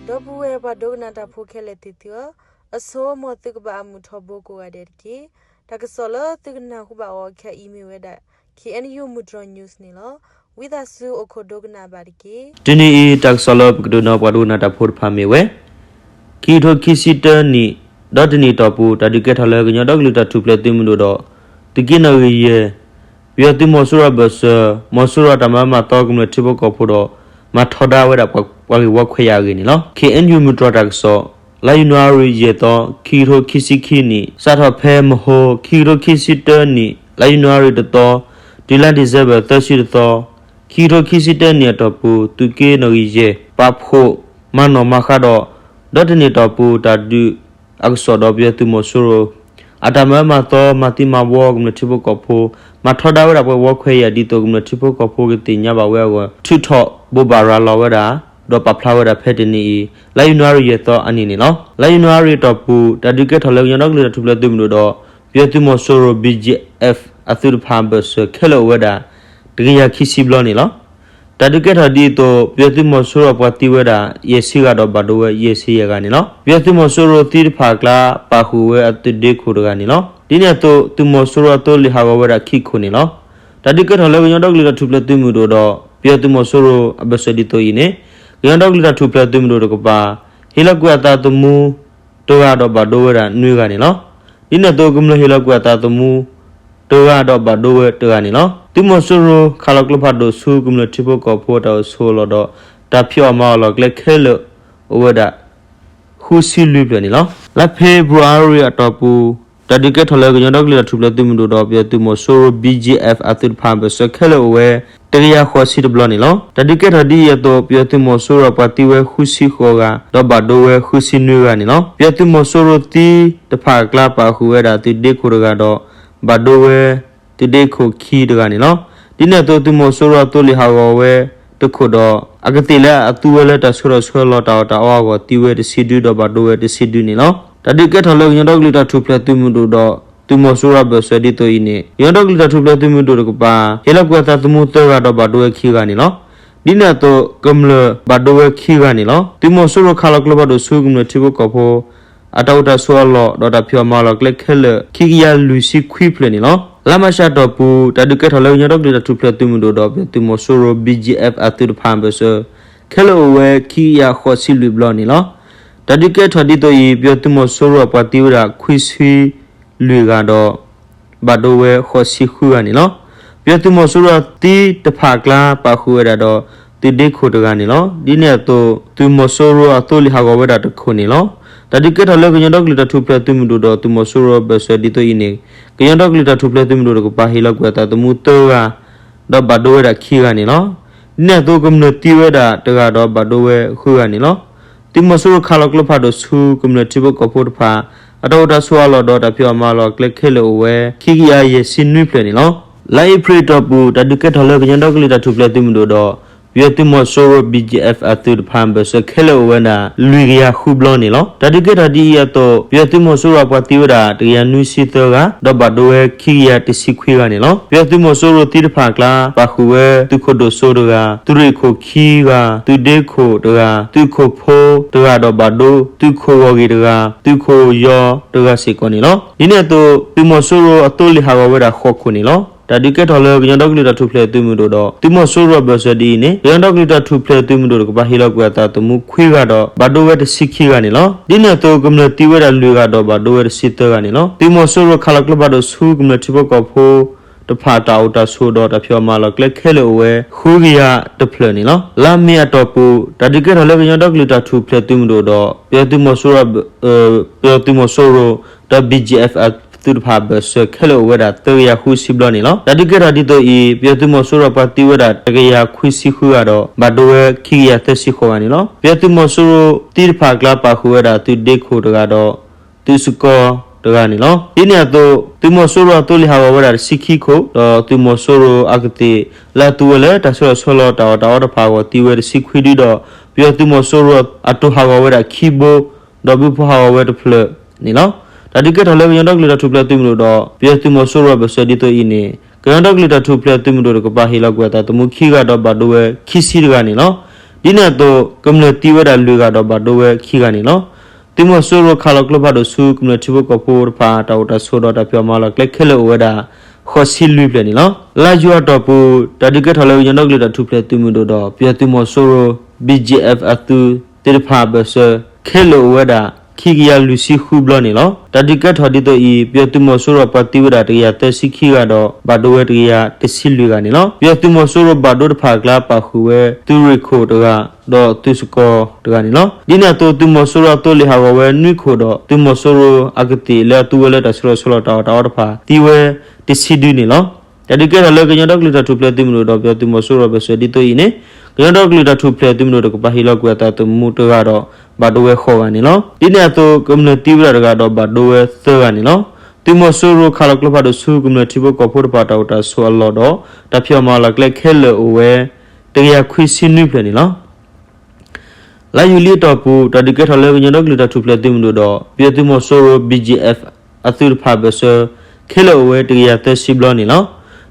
ဒီပုၢ်ဝဲၢ်ပှၤဒိကနၣ်တၢ်ဖိခဲလၢာ်သ့ၣ်သုဧၢ, အဆိ မ်သုကဘၣ်အမုာ်ထီဘိကိးဂၤဒဲးတက့ၢ်. တၢ်ကစီၣ်လၢသုကနၢ်ဟူဘၣ်အီၤခဲအံၤမ့ၢ်ဝဲဒၣ် K N U မုၢ်တြီၤ news န့ၣ်လီၤ. ဝံသးစူၤအိၣ်ခိးဒိကနၣ်ဘၣ်တက့ၢ်. တနံၤအံၤ တၢ်ကစီၣ်လၢပကဒုးနီၣ်ပှၤဒိကနၣ်တၢ်ဖိတဖၣ်မ့ၢ်ဝဲ ခံကထိခံဆံတၢနံၣ် ဒီတနံၣ်တီၢ်ပူၤ တၢ်ဒုးကဲထီၣ်လၢကညီဒီကလုာ်တၢ်ထူၣ်ဖျဲးသုးမုၢ်ဒိၣ်ဒီး သုးက့နီၣ်ဂံၢ်ယဲၢ် ပယီၤသုးမီၤစိရိၤအဘၢၣ်စၢၤ မီၤစိရိၤအတၢ်မၤမၤသီကမျၢၢ်ထံဖိကီၢ်ဖိဒီး မၤထီဒါဝဲဒၣ်ပှၤဂ့ၢ်ဝီခွဲးယာ်အဂ့ၢ်န့ၣ်လီၤ. K N U မုၢ်တြီၤတၢ်ကစီၣ် လါယနူၤအါရံၤယဲၢ်သီ ခံကထိခံဆံခံနံၣ် စးထီၣ်ဖဲမဟိ ခံကထိခံဆံတၢနံၣ် လါယနူၤအါရံၤတသီ တုၤလါဒံၣ်စဲဘၢၣ် သၢဆံတသီ ခံကထိခံဆံတၢနံၣ်အတီၢ်ပူၤ သုးက့နီၣ်ဂံၢ်ယဲၢ် ပာ်ဖှိၣ်မၤနီၣ်မၤဃါဒီး ဒီတနံၣ်တီၢ်ပူၤ တၢ်ဒုးအကစီၣ်ဒီးပယီၤသုးမီၤစိရိၤ အတၢ်မၤမၤသီမၤသံမၤဝီကမျၢၢ်ထံဖိကီၢ်ဖိ မၤထီဒါဝဲဒၣ်ပှၤဂ့ၢ်ဝီခွဲးယာ် ဒ်သိးကမျၢၢ်ထံဖိကီၢ်ဖိကသ့ၣ်ညါဘၣ်ဝဲအဂီၢ် ထုးထီၣ်ဘိးဘၣ်ရၤလီၤဝဲဒၣ် ဒီးပာ်ဖျါဝဲဒၣ်ဖဲတနံၤအံၤ လါယနူၤအါရံၤယဲၢ်သီအနံၤန့ၣ်လီၤ. လါယနူၤအါရံၤအတီၢ်ပူၤ တၢ်ဒုးကဲထီၣ်လၢကညီဒီကလုာ်တၢ်ထူၣ်ဖျဲးသုးမုၢ်ဒိၣ်ဒီး ပယီၤသုးမီၤစိရိၤ B G F အသုးတဖၣ်အဘၢၣ်စၢၤခဲလၢာ်အိၣ်ဝဲဒၣ် တကယၤခံဆံဘျီန့ၣ်လီၤ. တၢ်ဒုးကဲထီၣ်ဒ်အသိး ပယီၤသုးမီၤစိရိၤပှၤသံဝဲဒၣ် ယဲၢ်ဆံဂၤဒီးဘၣ်ဒိဝဲ ယဲၢ်ဆံယဲၢ်ဂၤန့ၣ်လီၤ. ပယီၤသုးမီၤစိရိၤသံတဖၣ်အကျါ ပာ်ဃုာ်ဝဲအသုးဒ့ခိၣ်တဂၤန့ၣ်လီၤ. ဒ်န့ၣ်အသိး သုးမီၤစိရိၤအသိလ့ၣ်ဟးဂီၤဝဲဒၣ်ခံခိၣ်န့ၣ်လီၤ. တၢ်ဒုးကဲထီၣ်လၢကညီဒီကလုာ်တၢ်ထူၣ်ဖျဲးသုးမုၢ်ဒိၣ်ဒီး ပယီၤသုးမီၤစိရိၤအဘၢၣ်စၢၤဒ်သိးအံၤန့ၣ် ကညီဒီကလုာ်တၢ်ထူၣ်ဖျဲးသုးမုၢ်ဒိၣ်တကပၤ ဟ့ၣ်လီၤကွံာ်အသးသမူ တဂၤဒီးဘၣ်ဒိဝဲဒၣ်နွံဂၤန့ၣ်လီၤ. ဒ်န့ၣ်အသိးကမျၢၢ်ဟ့ၣ်လီၤကွံာ်အသးသမူ တဂၤဒီးဘၣ်ဒိဝဲတဂၤန့ၣ်လီၤ. သုးမီၤစိရိၤခးလီၤကျိဖးဒိၣ်ဆူကမျၢၢ်ထံဖိကီၢ်ဖိအတၢ်အိၣ်ဆိးအလီၢ်ဒီး တၢ်ဖံးအီၣ်မၤအီၣ်လီၢ်ကျဲခဲလၢာ်အိၣ်ဝဲဒၣ် ဃုဆံလွံၢ်ဖျၢၣ်န့ၣ်လီၤ. လါဖ့ၤဘြူၤအါရံၤအတီၢ်ပူၤ တၢ်ဒုးကဲထီၣ်လၢကညီဒီကလုာ်တၢ်ထူၣ်ဖျဲးသုးမုၢ်ဒိၣ်ဒီး ပယီၤသုးမီၤစိရိၤ B G F အသုးတဖၣ်အဘၢၣ်စၢၤခဲလၢာ်အိၣ်ဝဲ တကယၤဃိးဆံတဘျီန့ၣ်လီၤ. တၢ်ဒုးကဲထီၣ်ဒ်အံၤအသိး ပယီၤသုးမီၤစိရိၤပှၤသံဝဲဃုဆံဃိးဂၤ ဒီးဘၣ်ဒိဝဲဃုဆံနွံဂၤန့ၣ်လီၤ. ပယီၤသုးမီၤစိရိၤသံတဖၣ်အကျါ ပာ်ဃုာ်ဝဲဒၣ်သုးဒ့ခိၣ်တဂၤဒီး ဘၣ်ဒိဝဲသုးဒ့ခိၣ်ခံတဂၤန့ၣ်လီၤ. ဒ်န့ၣ်အသိး သုးမီၤစိရိၤအသိလ့ၣ်ဟးဂီၤဝဲတခိၣ်ဒီး အကသ့ၣ်လၢအသူဝဲလၢတၢ်ဆှၢထီၣ်ဆှၢလီၤတၢ်အီၣ်တၢ်အီအဂီၢ် သံဝဲတဆံဒု ဒီးဘၣ်ဒိဝဲတဆံဒုန့ၣ်လီၤ. တၢ်ဒုးကဲထီၣ်လၢကညီဒီကလုာ်တၢ်ထူၣ်ဖျဲးသုးမုၢ်ဒိၣ်ဒီး သုးမီၤစိရိၤအဘၢၣ်စၢၤဒ်သိးအံၤန့ၣ် ကညီဒီကလုာ်တၢ်ထူၣ်ဖျဲးသုးမုၢ်ဒိၣ်တကပၤ ဟ့ၣ်လီၤကွံာ်အသးသမူသၢဂၤဒီးဘၣ်ဒိဝဲခံဂၤန့ၣ်လီၤ. ဒ်န့ၣ်အသိး ကမျၢၢ်ဘၣ်ဒိဝဲခံဂၤန့ၣ်လီၤ. သုးမီၤစိရိၤခးလီၤကျိဖးဒိၣ်ဆူကမျၢၢ်ထံဖိကီၢ်ဖိ အတၢ်အိၣ်တၢ်ဆိးအလီၢ် ဒီးတၢ်ဖံးအီၣ်မၤအီၣ်လီၢ်ကျဲခဲလၢာ် ခံကယၤလွံၢ်ဆံခွံဖျၢၣ်န့ၣ်လီၤ. လါမၤရှးအတီၢ်ပူၤ တၢ်ဒုးကဲထီၣ်လၢကညီဒီကလုာ်တၢ်ထူၣ်ဖျဲးသုးမုၢ်ဒိၣ်ဒီး ပယီၤသုးမီၤစိရိၤ B G F အသုးတဖၣ်အဘၢၣ်စၢၤ ခဲလၢာ်အိၣ်ဝဲခံကယၤဃိးဆံလွံၢ်ဘျီန့ၣ်လီၤ. တၢ်ဒုးကဲထီၣ်ဒ်သိးအံၤ ပယီၤသုးမီၤစိရိၤအပှၤသံဝဲဒၣ်ခွံဆံလွံၢ်ဂၤဒီး ဘၣ်ဒိဝဲဃိးဆံဃုဂၤန့ၣ်လီၤ. ပယီၤသုးမီၤစိရိၤအသံတဖၣ်အကျါ ပာ်ဃုာ်ဝဲဒၣ်ဒီး သုးဒ့ခိၣ်တဂၤန့ၣ်လီၤ. ဒ်န့ၣ်အသိး သုးမီၤစိရိၤအသိလ့ၣ်ဟးဂီၤဝဲဒၣ်တခိၣ်န့ၣ်လီၤ. တၢ်ဒုးကဲထီၣ်လၢကညီဒီကလုာ်တၢ်ထူၣ်ဖျဲးသုးမုၢ်ဒိၣ်ဒီး သုးမီၤစိရိၤအဘၢၣ်စၢၤဒ်သိးအံၤန့ၣ် ကညီဒီကလုာ်တၢ်ထူၣ်ဖျဲးသုးမုၢ်ဒိၣ်တကပၤ ဟ့ၣ်လီၤကွံာ်အသးသမူသၢဂၤ ဒီးဘၣ်ဒိဝဲဒၣ်ခံဂၤန့ၣ်လီၤ. ဒ်န့ၣ်အသိး ကမျၢၢ်သံဝဲဒၣ်တဂၤဒီးဘၣ်ဒိဝဲဃုဂၤန့ၣ်လီၤ. သုးမီၤစိရိၤခးလီၤကျိဖးဒိၣ်ဆူကမျၢၢ်ထံဖိကီၢ်ဖိတဖၣ် အတၢ်အိၣ်တၢ်ဆိးအလီၢ်ဒီးတၢ်ဖံးအီၣ်မၤအီၣ်လီၢ်ကျဲခဲလၢာ်အိၣ်ဝဲ ခံကယၤယဲၢ်ဆံနွံဖျၢၣ်န့ၣ်လီၤ. လါအ့ဖြ့ၣ်အတီၢ်ပူၤ တၢ်ဒုးကဲထီၣ်လၢကညီဒီကလုာ်တၢ်ထူၣ်ဖျဲးသုးမုၢ်ဒိၣ်ဒီး ပယီၤသုးမီၤစိရိၤ B G F အသုးတဖၣ်အဘၢၣ်စၢၤခဲလၢာ်အိၣ်ဝဲဒၣ် လွံၢ်ကယၤဃုဘျီန့ၣ်လီၤ. တၢ်ဒုးကဲထီၣ်ဒ်အံၤအသိး ပယီၤသုးမီၤစိရိၤအပှၤသံဝဲဒၣ် တကယၤနွံဆံသၢဂၤ ဒီးဘၣ်ဒိဝဲခံကယၤတဆံခွံဂၤန့ၣ်လီၤ. ပယီၤသုးမီၤစိရိၤသံတဖၣ်အကျါ ပာ်ဃုာ်ဝဲသုးခိၣ်ဒိၣ်စိတဂၤ, သုးရ့ၣ်ခိၣ်ခံဂၤ, သုးဒ့ခိၣ်တဂၤ, သုးခိၣ်ဖိတဂၤဒီးဘၣ်ဒိ, သုးခိၣ်ဂီၢ်ဂ့ၢ်တဂၤ, သုးခိၣ်ယီၤတဂၤစ့ၢ်ကီးန့ၣ်လီၤ. ဒ်န့ၣ်အသိး သုးမီၤစိရိၤအသိလ့ၣ်ဟးဂီၤဝဲဒၣ်ဃိးခိၣ်န့ၣ်လီၤ. တၢ်ဒုးကဲထီၣ်လၢကညီဒီကလုာ်တၢ်ထူၣ်ဖျဲးသုးမုၢ်ဒိၣ်ဒီး သုးမီၤစိရိၤအဘၢၣ်စၢၤဒ်အံၤန့ၣ် ကညီဒီကလုာ်တၢ်ထူၣ်ဖျဲးသုးမုၢ်ဒိၣ်တကပၤ ဟ့ၣ်လီၤကွံာ်အသးသမူခွံဂၤဒီး ဘၣ်ဒိဝဲတဆံခံဂၤန့ၣ်လီၤ. ဒ်န့ၣ်အသိး ကမျၢၢ်သံဝဲဒၣ်လွံၢ်ဂၤဒီးဘၣ်ဒိဝဲတဆံသၢဂၤန့ၣ်လီၤ. သုးမီၤစိရိၤခးလီၤကျိဖးဒိၣ်ဆူကမျၢၢ်ထံဖိကီၢ်ဖိ တဖၣ်တၢ်အိၣ်တၢ်ဆိးဒီးတၢ်ဖံးအီၣ်မၤအီၣ်လီၢ်ကျဲခဲလၢာ်အိၣ်ဝဲ ဃုကယၤတဖျၢၣ်န့ၣ်လီၤ. လါမ့ၤအတီၢ်ပူၤ တၢ်ဒုးကဲထီၣ်လၢကညီဒီကလုာ်တၢ်ထူၣ်ဖျဲးသုးမုၢ်ဒိၣ်ဒီး ပယီၤသုးမီၤစိရိၤ ပယီၤသုးမီၤစိရိၤ ဒီး B G F အသုးတဖၣ်အဘၢၣ်စၢၤခဲလၢာ်အိၣ်ဝဲဒၣ်သၢကယၤဃုဆံဘျီန့ၣ်လီၤ. တၢ်ဒုးကဲထီၣ်ဒ်သိးအံၤ ပယီၤသုးမီၤစိရိၤပှၤသံဝဲဒၣ်တကယၤခွံဆံဃုဂၤဒီး ဘၣ်ဒိဝဲခံကယၤသၢဆံဃိးဂၤန့ၣ်လီၤ. ပယီၤသုးမီၤစိရိၤသံတဖၣ်အကျါပာ်ဃုာ်ဝဲဒၣ်သုးဒ့ခိၣ်တဂၤဒီး သုးစကီတဂၤန့ၣ်လီၤ. ဒ်န့ၣ်အသိး သုးမီၤစိရိၤအသိလ့ၣ်ဟးဂီၤဝဲဒၣ်တဆံခံခိၣ် ဒီးသုးမီၤစိရိၤအကသ့ၣ်လၢအသူဝဲလၢတၢ်ဆှၢထီၣ်ဆှၢလီၤတၢ်အီၣ်တၢ်အီတဖၣ်အဂီၢ်သံဝဲတဆံခွံဒုဒီး ပယီၤသုးမီၤစိရိၤအတိာ်ဟးဂီၤဝဲဒၣ်ခံဘိ ဒီးဘုဖိဟးဂီၤဝဲတဖျၢၣ်န့ၣ်လီၤ. တၢ်ဒုးကဲထီၣ်လၢကညီဒီကလုာ်တၢ်ထူၣ်ဖျဲးသုးမုၢ်ဒိၣ်ဒီး ပယီၤသုးမီၤစိရိၤအဘၢၣ်စၢၤဒ်သိးအံၤန့ၣ် ကညီဒီကလုာ်တၢ်ထူၣ်ဖျဲးသုးမုၢ်ဒိၣ်တကပၤ ဟ့ၣ်လီၤကွံာ်အသးသမူခံဂၤဒီးဘၣ်ဒိဝဲခံဆံတဂၤန့ၣ်လီၤ. ဒ်န့ၣ်အသိး ကမျၢၢ်သံဝဲဒၣ်လွံၢ်ဂၤဒီးဘၣ်ဒိဝဲခံဂၤန့ၣ်လီၤ. သုးမီၤစိရိၤခးလီၤကျိဖးဒိၣ်ဆူကမျၢၢ်ထံဖိကီၢ်ဖိတဖၣ် တၢ်အိၣ်တၢ်ဆိးဒီးတၢ်ဖံးအီၣ်မၤအီၣ်လီၤကျဲခဲလၢာ်အိၣ်ဝဲဒၣ် ဃိးဆံလွံၢ်ဖျၢၣ်န့ၣ်လီၤ. လါယူၤအတီၢ်ပူၤ တၢ်ဒုးကဲထီၣ်လၢကညီဒီကလုာ်တၢ်ထူၣ်ဖျဲးသုးမုၢ်ဒိၣ်ဒီး ပယီၤသုးမီၤစိရိၤ ဘီၣ်ကၠံၣ်အဲၣ်ၣ် အသုးသ့ၣ်တဖၣ်အဘၢၣ်စၢၤ ခဲလၢာ်အိၣ်ဝဲဒၣ် ခံကယၤလွံၢ်ဆံဃုဘျီန့ၣ်လီၤ. တၢ်ဒုးကဲထီၣ်ဒ်သိးအံၤ ပယီၤသုးမီၤစိရိၤအပှၤသံဝဲဒၣ် တကယၤသၢဆံခံဂၤဒီး ဘၣ်ဒိဝဲတကယၤတဆံလွံၢ်ဂၤန့ၣ်လီၤ. ပယီၤသုးမီၤစိရိၤဘၣ်ဒိတဖၣ်အကျါ ပာ်ဃုာ်ဝဲ သုးရ့ၣ်ခိၣ်တဂၤ ဒီးသုးစကီၤတဂၤန့ၣ်လီၤ. ဒ်န့ၣ်အသိး သုးမီၤစိရိၤအသိလ့ၣ်ဟးဂီၤဝဲနွံခိၣ်ဒီး သုးမီၤစိရိၤအကသ့ၣ်လၢအသူဝဲလၢတၢ်ဆှၢလီၤဆှၢလီၤတၢ်အီၣ်တၢ်အီတဖၣ် သံဝဲတဆံဒုန့ၣ်လီၤ. တၢ်ဒုးကဲထီၣ်လၢကညီဒီကလုာ်တၢ်ထူၣ်ဖျဲးသုးမုၢ်ဒိၣ်ဒီး ပယီၤသုးမီၤစိရိၤအဘၢၣ်စၢၤဒ်သိးအံၤန့ၣ် ကညီဒီကလုာ်တၢ်ထူၣ်ဖျဲးသုးမုၢ်ဒိၣ်တကပၤဟ့ၣ်လီၤကွံာ်အသးသမူတဂၤဒီး ဘၣ်ဒိဝဲဃိးဂၤန့ၣ်လီၤ. ဒ်န့ၣ်အသိး ကမျၢၢ်သံဝဲဒၣ်တဂၤဒီးဘၣ်ဒိဝဲသၢဂၤန့ၣ်လီၤ. သုးမီၤစိရိၤခးလီၤကျိဖးဒိၣ်ဆူကမျၢၢ်ထံဖိကီၢ်ဖိတဖၣ်တၢ်အိၣ်တၢ်ဆိးအလီၢ်ဒီး တၢ်ဖံးအီၣ်မၤအီၣ်လီၤကျဲခဲလၢာ်အိၣ်ဝဲ တကယၤခွံဆံနွံဖျၢၣ်န့ၣ်လီၤ. လါယူၤလံအတီၢ်ပူၤ တၢ်ဒုးကဲထီၣ်လၢကညီဒီကလုာ်တၢ်ထူၣ်ဖျဲးသုးမုၢ်ဒိၣ်ဒီး ပယီၤသုးမီၤစိရိၤ ဘီၣ်ကၠံၣ်အဲၣ်ၣ် အသုးတဖၣ်အဘၢၣ်စၢၤ ခဲလၢာ်အိၣ်ဝဲတကယၤသၢဆံဘျီန့ၣ်လီၤ.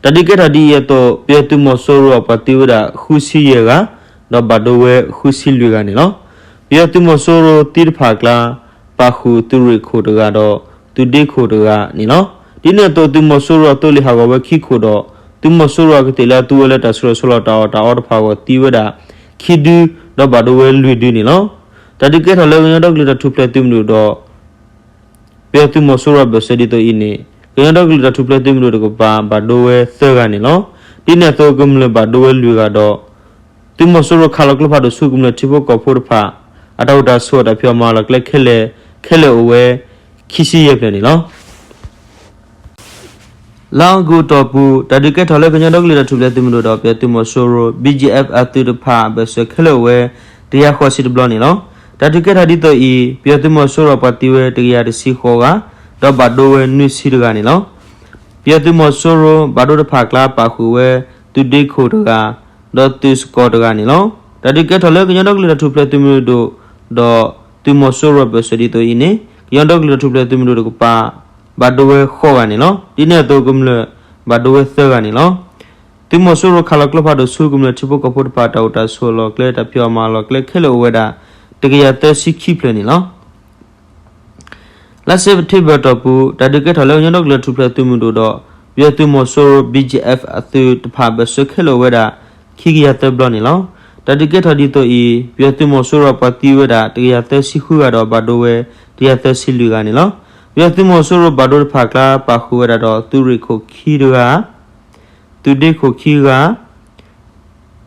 တၢ်ဒုးကဲထီၣ်ဒ်အံၤအသိး ပယီၤသုးမီၤစိရိၤအပှၤသံဝဲဒၣ်ဃုဆံယဲၢ်ဂၤ ဒီးဘၣ်ဒိဝဲဃုဆံလွံၢ်ဂၤန့ၣ်လီၤ. ပယီၤသုးမီၤစိရိၤသံတဖၣ်အကျါ ပာ်ဃုာ်သုးရ့ၣ်ခိၣ်တဂၤဒီး သုးဒ့ခိၣ်တဂၤန့ၣ်လီၤ. ဒ်န့ၣ်အသိး သုးမီၤစိရိၤအသိလ့ၣ်ဟးဂီၤဝဲခံခိၣ်ဒီး သုးမီၤစိရိၤအကသ့ၣ်လၢအသူဝဲလၢတၢ်ဆှၢလီၤဆှၢလီၤတၢ်အီၣ်တၢ်အီတဖၣ်အဂီၢ်သံဝဲဒၣ် ခံဒု ဒီးဘၣ်ဒိဝဲလွံၢ်ဒုန့ၣ်လီၤ. တၢ်ဒုးကဲထီၣ်လၢကညီဒီကလုာ်တၢ်ထူၣ်ဖျဲးသုးမုၢ်ဒိၣ်ဒီး ပယီၤသုးမီၤစိရိၤအဘၢၣ်စၢၤဒ်သိးအံၤန့ၣ် ကညီဒီကလုာ်တၢ်ထူၣ်ဖျဲးသုးမုၢ်ဒိၣ်တကပၤ ဘၣ်ဒိဝဲသၢဂၤန့ၣ်လီၤ. ဒ်န့ၣ်အသိးကမျၢၢ်ဘၣ်ဒိဝဲလွံၢ်ဂၤဒီး သုးမီၤစိရိၤခးလီၤကျိဖးဒိၣ်ဆူကမျၢၢ်ထံဖိကီၢ်ဖိတဖၣ် အတၢ်အိၣ်တၢ်ဆိးအတၢ်ဖံးအီၣ်မၤအီၣ်လီၤကျဲခဲလၢာ် ခဲလၢာ်အိၣ်ဝဲ ခံဆံယဲၢ်ဖျၢၣ်န့ၣ်လီၤ. လါအီကူးအတီၢ်ပူၤ တၢ်ဒုးကဲထီၣ်လၢကညီဒီကလုာ်တၢ်ထူၣ်ဖျဲးသုးမုၢ်ဒိၣ်ဒီး ပယီၤသုးမီၤစိရိၤ ဘီၣ်ကၠံၣ်အဲၣ်ၣ် အသုးတဖၣ်အဘၢၣ်စၢၤခဲလၢာ်အိၣ်ဝဲ တကယၤဃိးဆံတဘျီန့ၣ်လီၤ. တၢ်ဒုးကဲထီၣ်ဒ်သိးအံၤ ပယီၤသုးမီၤစိရိၤအပှၤသံဝဲတကယၤတဆံဃိးဂၤ ဒီးဘၣ်ဒိဝဲနွံဆံတဂၤန့ၣ်လီၤ. ပယီၤသုးမီၤစိရိၤဘၣ်ဒိတဖၣ်အကျါ ပာ်ဃုာ်ဝဲ သုးဒ့ခိၣ်တဂၤ ဒီးသုးစကီၤတဂၤန့ၣ်လီၤ. တၢ်ဒုးကဲထီၣ်လၢကညီဒီကလုာ်တၢ်ထူၣ်ဖျဲးသုးမုၢ်ဒိၣ်ဒီး သုးမီၤစိရိၤအဘၢၣ်စၢၤဒ်သိးအံၤန့ၣ် ကညီဒီကလုာ်တၢ်ထူၣ်ဖျဲးသုးမုၢ်ဒိၣ်တကပၤ ဘၣ်ဒိဝဲဃိးဂၤန့ၣ်လီၤ. ဒ်န့ၣ်အသိးကမျၢၢ်ဘၣ်ဒိဝဲသၢဂၤန့ၣ်လီၤ. သုးမီၤစိရိၤခးလီၤကျိဖးဒိၣ်ဆူကမျၢၢ်ထံဖိကီၢ်ဖိတဖၣ်တၢ်အိၣ်တၢ်ဆိးအလီၢ်ကျဲတၢ်ဖံးအီၣ်မၤအီၣ်လီၤကျဲခဲလၢာ်အိၣ်ဝဲဒၣ် တကယၤသၢဆံခံဖျၢၣ်န့ၣ်လီၤ. လါစဲးပထ့ဘၢၣ်အတီၢ်ပူၤ တၢ်ဒုးကဲထီၣ်လၢကညီဒီကလုာ်တၢ်ထူၣ်ဖျဲးသုးမုၢ်ဒိၣ်ဒီး ပယီၤသုးမီၤစိရိၤ ဘီၣ်ကၠံၣ်အဲၣ်ၣ် အသုးတဖၣ်အဘၢၣ်စၢၤခဲလၢာ်အိၣ်ဝဲဒၣ် ခံကယၤသၢဘျီန့ၣ်လီၤ. တၢ်ဒုးကဲထီၣ်ဒ်သိးအံၤ ပယီၤသုးမီၤစိရိၤအပှၤသံဝဲဒၣ် တကယၤသၢဆံဃုဂၤဒီးဘၣ်ဒိဝဲ တကယၤသၢဆံလွံၢ်ဂၤန့ၣ်လီၤ. ပယီၤသုးမီၤစိရိၤဘၣ်ဒိတဖၣ်အကျါ ပာ်ဃုာ်ဝဲဒၣ်ဒီး သုးရ့ၣ်ခိၣ်ခံတဂၤ သုးဒ့ခိၣ်ခံဂၤ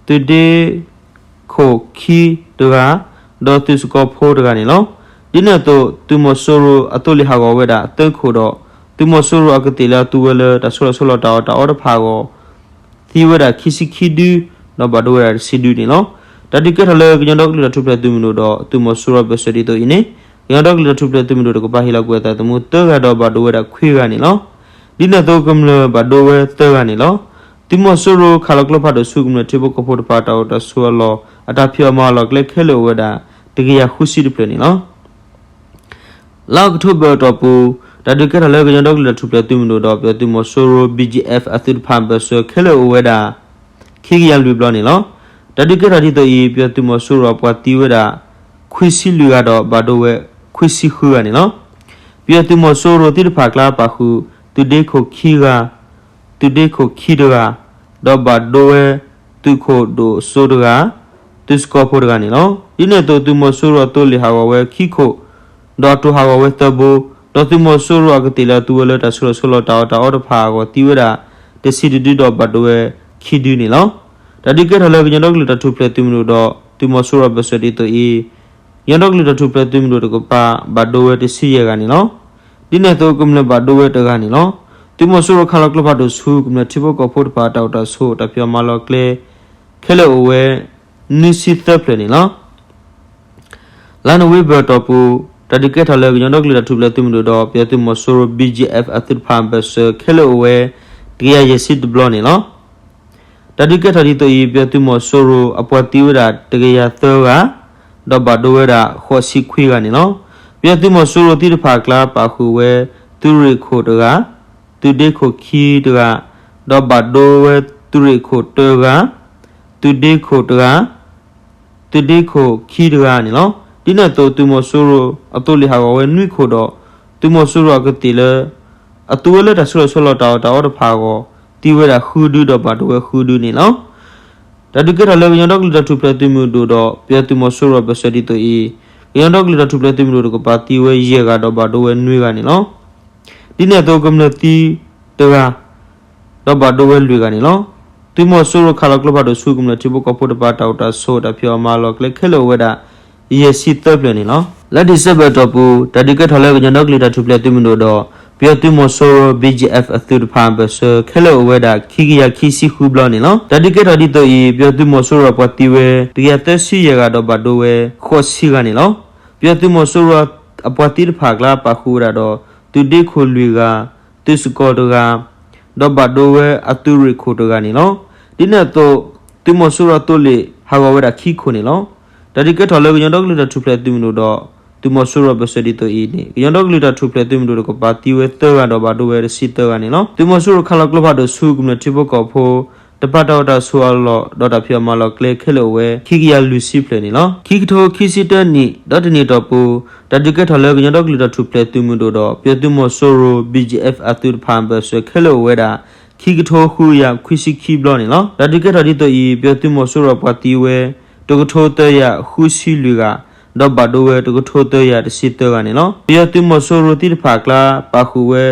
သုးဒ့ခိၣ်ခံတဂၤ ဒီးသုးစကီၤဖိတဂၤန့ၣ်လီၤ. ဒ်န့ၣ်အသိး သုးမီၤစိရိၤအသိလ့ၣ်ဟးဂီၤဝဲဒၣ်သၢခိၣ်ဒီး သုးမီၤစိရိၤအကသ့ၣ်လၢအသူဝဲလၢတၢ်ဆှၢလီၤဆှၢလီၤတၢ်အီၣ်တၢ်အီတဖၣ်အဂီၢ် သံဝဲဒၣ်ခံဆံခံဒု ဒီးဘၣ်ဒိဝဲဒၣ်တဆံဒုန့ၣ်လီၤ. တၢ်ဒုးကဲထီၣ်လၢကညီဒီကလုာ်တၢ်ထူၣ်ဖျဲးသုးမုၢ်ဒိၣ်ဒီး သုးမီၤစိရိၤအဘၢၣ်စၢၤဒ်သိးအံၤန့ၣ် ကညီဒီကလုာ်တၢ်ထူၣ်ဖျဲးသုးမုၢ်ဒိၣ်တကပၤဟ့ၣ်လီၤကွံာ်အသးသမူသၢဂၤဒီးဘၣ်ဒိဝဲဒၣ်ခွံဂၤန့ၣ်လီၤ. ဒ်န့ၣ်အသိးကမျၢၢ်ဘၣ်ဒိဝဲသၢဂၤန့ၣ်လီၤ. သုးမီၤစိရိၤခးလီၤကျိဖးဒိၣ်ဆူကမျၢၢ်ထံဖိကီၢ်ဖိတဖၣ်တၢ်အိၣ်တၢ်ဆိးအလီၢ် အတၢ်ဖံးအီၣ်မၤအီၣ်လီၢ်ကျဲခဲလၢာ်အိၣ်ဝဲဒၣ် တကယၤဃုဆံတဖျၢၣ်န့ၣ်လီၤ. လါအီးကထိဘၢၣ်အတီၢ်ပူၤ တၢ်ဒုးကဲထီၣ်လၢကညီဒီကလုာ်တၢ်ထူၣ်ဖျဲးသုးမုၢ်ဒိၣ်ဒီး ပယီၤသုးမီၤစိရိၤ ဘီၣ်ကၠံၣ်အဲၣ်ၣ် အသုးတဖၣ်ဘၢၣ်စၢၤခဲလၢာ်အိၣ်ဝဲဒၣ် ခံကယၤလွံၢ်ဘျီန့ၣ်လီၤ. တၢ်ဒုးကဲထီၣ်ဒ်သိးအံၤ ပယီၤသုးမီၤစိရိၤအပှၤသံဝဲဒၣ် ခွံဆံလွံၢ်ဂၤဒီးဘၣ်ဒိဝဲ ခွံဆံဃုဂၤန့ၣ်လီၤ. ပယီၤသုးမီၤစိရိၤသံတဖၣ်အကျါပာ်ဃုာ် သုးဒ့ခိၣ်ခံဂၤ သုးဒ့ခိၣ်ခံတဂၤ ဒီးဘၣ်ဒိဝဲ သုးခိၣ်ဒိၣ်စိတဂၤ သုးစကီၤဖိတဂၤန့ၣ်လီၤ. ဒ်န့ၣ်အသိး သုးမီၤစိရိၤအသိလ့ၣ်ဟးဂီၤဝဲခံခိၣ် ဒီးတိၢ်ဟးဂီၤဝဲသၢဘိ ဒီးသုးမီၤစိရိၤအကသ့ၣ်လၢအသူဝဲလၢတၢ်ဆှၢလီၤဆှၢလီၤတၢ်အီၣ်တၢ်အီတဖၣ်အဂီၢ်သံဝဲဒၣ် တဆံတဒုဒီးဘၣ်ဒိဝဲခံဒုန့ၣ်လီၤ. တၢ်ဒုးကဲထီၣ်လၢကညီဒီကလုာ်တၢ်ထူၣ်ဖျဲးသုးမုၢ်ဒိၣ်ဒီး သုးမီၤစိရိၤအဘၢၣ်စၢၤဒ်သိးအံၤ ကညီဒီကလုာ်တၢ်ထူၣ်ဖျဲးသုးမုၢ်ဒိၣ်တကပၤ ဘၣ်ဒိဝဲတဆံယဲၢ်ဂၤန့ၣ်လီၤ. ဒ်န့ၣ်အသိးကမျၢၢ်ဘၣ်ဒိဝဲတဂၤန့ၣ်လီၤ. သုးမီၤစိရိၤခးလီၤကျိဖးဒိၣ်ဆူကမျၢၢ်ထံဖိကီၢ်ဖိတဖၣ်တၢ်အိၣ်တၢ်ဆိးတၢ်ဖံးအီၣ်မၤအီၣ်လီၢ်ကျဲ ခဲလၢာ်အိၣ်ဝဲ နွံဆံသၢဖျၢၣ်န့ၣ်လီၤ. လါနိၣ်ဝ့ဘၢၣ်အတီၢ်ပူၤ တၢ်ဒုးကဲထီၣ်လၢကညီဒီကလုာ်တၢ်ထူၣ်ဖျဲးသုးမုၢ်ဒိၣ်ဒီး ပယီၤသုးမီၤစိရိၤ ဘီၣ်ကၠံၣ်အဲၣ်ၣ် အသုးတဖၣ်ဘၢၣ်စၢၤခဲလၢာ်အိၣ်ဝဲ တကယၤယဲၢ်ဆံတဘျီန့ၣ်လီၤ. တၢ်ဒုးကဲထီၣ်ဒ်သိးအံၤ ပယီၤသုးမီၤစိရိၤအပှၤသံဝဲဒၣ်တကယၤသၢဂၤ ဒီးဘၣ်ဒိဝဲဒၣ်ဃိးဆံခွံဂၤန့ၣ်လီၤ. ပယီၤသုးမီၤစိရိၤသံတဖၣ်အကျါပာ်ဃုာ်ဝဲ သုးရ့ၣ်ခိၣ်တဂၤ သုးဒ့ခိၣ်ခံတဂၤ ဒီးဘၣ်ဒိဝဲသုးရ့ၣ်ခိၣ်တဂၤ သုးဒ့ခိၣ်တဂၤ သုးဒ့ခိၣ်ခံတဂၤန့ၣ်လီၤ. ဒ်န့ၣ်အသိး သုးမီၤစိရိၤအသိလ့ၣ်ဟးဂီၤဝဲနွံခိၣ်ဒီး သုးမီၤစိရိၤအကသ့ၣ်လၢ အသူဝဲလၢတၢ်ဆၢလီၤဆၢလီၤတၢ်အီၣ်တၢ်အီတဖၣ်အဂီၢ် သံဝဲဒၣ်ဃုဒုဒီးဘၣ်ဒိဝဲဃုဒုန့ၣ်လီၤ. တၢ်ဒုးကဲထီၣ်လၢကညီဒီကလုာ်တၢ်ထူၣ်ဖျဲးသုးမုၢ်ဒိၣ်ဒီး ပယီၤသုးမီၤစိရိၤအဘၢၣ်စၢၤဒ်သိးအံၤ, ကညီဒီကလုာ်တၢ်ထူၣ်ဖျဲးသုးမုၢ်ဒိၣ်တကပၤသံဝဲယဲၢ်ဂၤဒီးဘၣ်ဒိဝဲနွံဂၤန့ၣ်လီၤ. ဒ်န့ၣ်အသိးကမျၢၢ်သံတဂၤ ဒီးဘၣ်ဒိဝဲလွံၢ်ဂၤန့ၣ်လီၤ. သုးမီၤစိရိၤခးလီၤကျိဖးဒိၣ်ဆူကမျၢၢ်ထံဖိကီၢ်ဖိတဖၣ် တၢ်အိၣ်တၢ်ဆိးတၢ်ဖံးအီၣ်မၤလီၤကျဲခဲလၢာ်အိၣ်ဝဲဒၣ် ယဲၢ်ဆံသၢဖျၢၣ်န့ၣ်လီၤ. လါဒံၣ်စ့ဘၢၣ်အတီၢ်ပူၤ တၢ်ဒုးကဲထီၣ်လၢကညီဒီကလုာ်တၢ်ထူၣ်ဖျဲးသုးမုၢ်ဒိၣ်ဒီး ပယီၤသုးမီၤစိရိၤ ဘံၣ်ကၠံၣ်အဲၣ် အသုးတဖၣ်အဘၢၣ်စၢၤ ခဲလၢာ်အိၣ်ဝဲဒၣ် ခံကယၤခံဆံဃုဘျီန့ၣ်လီၤ. တၢ်ဒုးကဲထီၣ်ဒ်သိးအံၤ ပယီၤသုးမီၤစိရိၤအပှၤသံဝဲ တကယၤသၢဆံယဲၢ်ဂၤဒီးဘၣ်ဒိဝဲ ဃိးဆံဂၤန့ၣ်လီၤ. ပယီၤသုးမီၤစိရိၤအပှၤသံတဖၣ်အကျါ ပာ်ဃုာ်ဝဲဒၣ်ဒီး သုးဒ့ခိၣ်လွံၢ်ဂၤ, သုးစကီၤတဂၤ, ဒီးဘၣ်ဒိဝဲအသုးရ့ၣ်ခိၣ်တဂၤန့ၣ်လီၤ. ဒ်န့ၣ်အသိး သုးမီၤစိရိၤအသိလ့ၣ်ဟးဂီၤဝဲဒၣ်ခံခိၣ်န့ၣ်လီၤ. တၢ်ဒုးကဲထီၣ်လၢကညီဒီကလုာ်တၢ်ထူၣ်ဖျဲးသုးမုၢ်ဒိၣ်ဒီး သုးမီၤစိရိၤအဘၢၣ်စၢၤဒ်သိးအံၤန့ၣ် ကညီဒီကလုာ်တၢ်ထူၣ်ဖျဲးသုးမုၢ်ဒိၣ်တကပၤသံဝဲသၢဂၤဒီးဘၣ်ဒိဝဲတဆံသၢဂၤန့ၣ်လီၤ. သုးမီၤစိရိၤခးလီၤကျိဖးဒိၣ်ဆူကမျၢၢ်ထံဖိကီၢ်ဖိ တဖၣ်တၢ်အိၣ်တၢ်ဆိးအလီၢ်ဒီးတၢ်ဖံးအီၣ်မၤလီၤကျဲခဲလၢာ်အိၣ်ဝဲ ခံကယၤလွံၢ်ဆံဖျၢၣ်န့ၣ်လီၤ. ခံကထိခံဆံတၢနံၣ် ဒီးတနံၣ်အတီၢ်ပူၤ တၢ်ဒုးကဲထီၣ်လၢကညီဒီကလုာ်တၢ်ထူၣ်ဖျဲးသုးမုၢ်ဒိၣ်ဒီး ပယီၤသုးမီၤစိရိၤ ဘံၣ်ကၠံၣ်အဲၣ် အသုးတဖၣ်အဘၢၣ်စၢၤခဲလၢာ်အိၣ်ဝဲဒၣ် ခံကထိဃုကယၤခွံဆံခံဘျီန့ၣ်လီၤ. တၢ်ဒုးကဲထီၣ်ဒ်သိးအံၤ ပယီၤသုးမီၤစိရိၤအပှၤသံဝဲ တကထိသၢကယၤဃုဆံလွံၢ်ဂၤ, ဒီးဘၣ်ဒိဝဲတကထိသၢကယၤတဆံသၢဂၤန့ၣ်လီၤ. ပယီၤသုးမီၤစိရိၤသံတဖၣ်အကျါ ပာ်ဃုာ်ဝဲ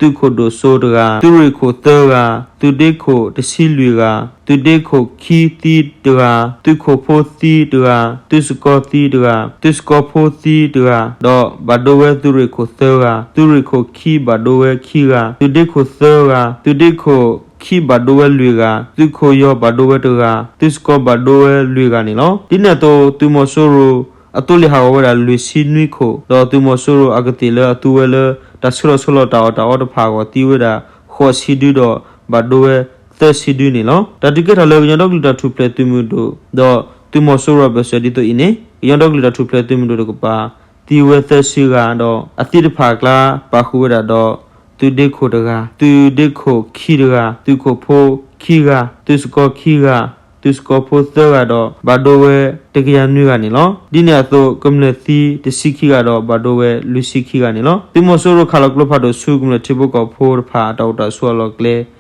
သုးခိၣ်ဒိၣ်စိတဂၤ, သုးရ့ၣ်ခိၣ်သၢဂၤ, သုးဒ့ခိၣ်တဆံလွံၢ်ဂၤ, သုးဒ့ခိၣ်ခံသံတဂၤ, သုးခိၣ်ဖိသံတဂၤ, သုးစကီၤသံတဂၤ, သုးစကီၤဖိသံတဂၤ, ဒီးဘၣ်ဒိဝဲသုးရ့ၣ်ခိၣ်သၢဂၤ, သုးရ့ၣ်ခိၣ်ခံဘၣ်ဒိဝဲခံဂၤ, သုးဒ့ခိၣ်သၢဂၤ, သုးဒ့ခိၣ်ခံဘၣ်ဒိဝဲလွံၢ်ဂၤ, သုးခိၣ်ယီၤဘၣ်ဒိဝဲတဂၤ, သုးစကီၤဘၣ်ဒိဝဲလွံၢ်ဂၤန့ၣ်လီၤ. ဒ်န့ၣ်အသိး သုးမီၤစိရိၤ အသိလ့ၣ်ဟးဂီၤဝဲဒၣ်လွံၢ်ဆံနွံခိၣ်, ဒီးသုးမီၤစိရိၤအကသ့ၣ်လၢအသူဝဲလၢ တၢ်ဆၢလီၤဆၢလီၤတၢ်အီၣ်တၢ်အီတဖၣ်အဂီၢ်သံဝဲဒၣ် ဃိးဆံဒုဒီး ဘၣ်ဒိဝဲသၢဆံဒုန့ၣ်လီၤ. တၢ်ဒုးကဲထီၣ်လၢကညီဒီကလုာ်တၢ်ထူၣ်ဖျဲးသုးမုၢ်ဒိၣ် ဒီးသုးမီၤစိရိၤအဘၢၣ်စၢၤဒ်သိးအံၤန့ၣ် ကညီဒီကလုာ်တၢ်ထူၣ်ဖျဲးသုးမုၢ်ဒိၣ်တကပၤ သံဝဲသၢဆံဂၤဒီး အသံတဖၣ်အကျါ ပာ်ဃုာ်ဝဲဒၣ်ဒီး သုးဒ့ခိၣ်တဂၤ, သုးဒ့ခိၣ်ခံတဂၤ, သုးခိၣ်ဖိခံဂၤ, သုးစကီၤခံဂၤ, သုးစကီၤဖိသၢဂၤဒီး ဘၣ်ဒိဝဲတကယၤနွံဂၤန့ၣ်လီၤ. ဒ်န့ၣ်အသိး ကမျၢၢ်သံတဆံခံဂၤဒီး ဘၣ်ဒိဝဲလွံၢ်ဆံခံဂၤန့ၣ်လီၤ. သုးမီၤစိရိၤခးလီၤကျိဖးဒိၣ်ဆူကမျၢၢ်ထံဖိကီၢ်ဖိတဖၣ် တၢ်အိၣ်တၢ်ဆိးအလီၢ်ကျဲ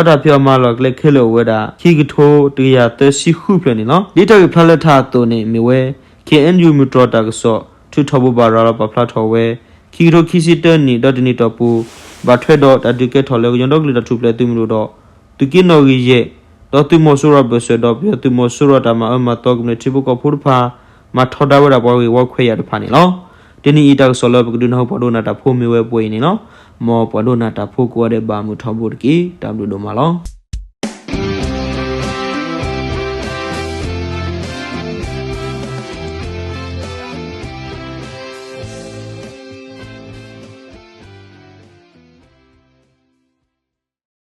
ဒီးတၢ်ဖံးအီၣ်မၤလီၤကျဲခဲလၢာ်အိၣ်ဝဲဒၣ် ခံကထိတကယၤသၢဆံဃုဖျၢၣ်န့ၣ်လီၤ. ဒ်တၢ်ဂ့ၢ်ဖျါလၢထးအသိးန့ၣ် မ့ၢ်ဝဲ ခ့ၣ်အဲၣ်ယူၣ် မုၢ်တြီၢ်တၢ်ကစီၣ် ထုးထီၣ်ဘိးဘၣ်ရၤလီၤပာ်ဖျါထီၣ်ဝဲ ခံကထိခံဆံတၢနံၣ် ဒီးတနံၣ်တီၢ်ပူၤ ဘၣ်ထွဲဒီးတၢ်ဒုးကဲထီၣ်လၢကညီဒီကလုာ်တၢ်ထူၣ်ဖျဲးသုးမုၢ်ဒိၣ်ဒီး သုးက့နီၣ်ဂံၢ်ယဲၢ် ဒီးသုးမီၤစိရိၤအဘၢၣ်စၢၤဒီး ပယီၤသုးမီၤစိရိၤတၢ်မၤအၢမၤသီကမျၢၢ်ထံဖိကီၢ်ဖိတဖၣ် မၤထီဒါဝဲဒၣ်ပှၤဂ့ၢ်ဝီခွဲးယာ်တဖၣ်န့ၣ်လီၤ. တနံၤအံၤတၢ်ကစီၣ်လၢပကဒုးနၢ်ဟူပှၤဒိကနၣ်တၢ်ဖိမ့ၢ်ဝဲပှဲၤအံၤန့ၣ်လီၤ. မ်ပှၤဒိကနၣ်တၢ်ဖိကိးဂၤဒဲးဘၣ်မုာ်ထီဘိတက့ၢ်. တၢ်ဘျုးဒိၣ်မးလီၤ.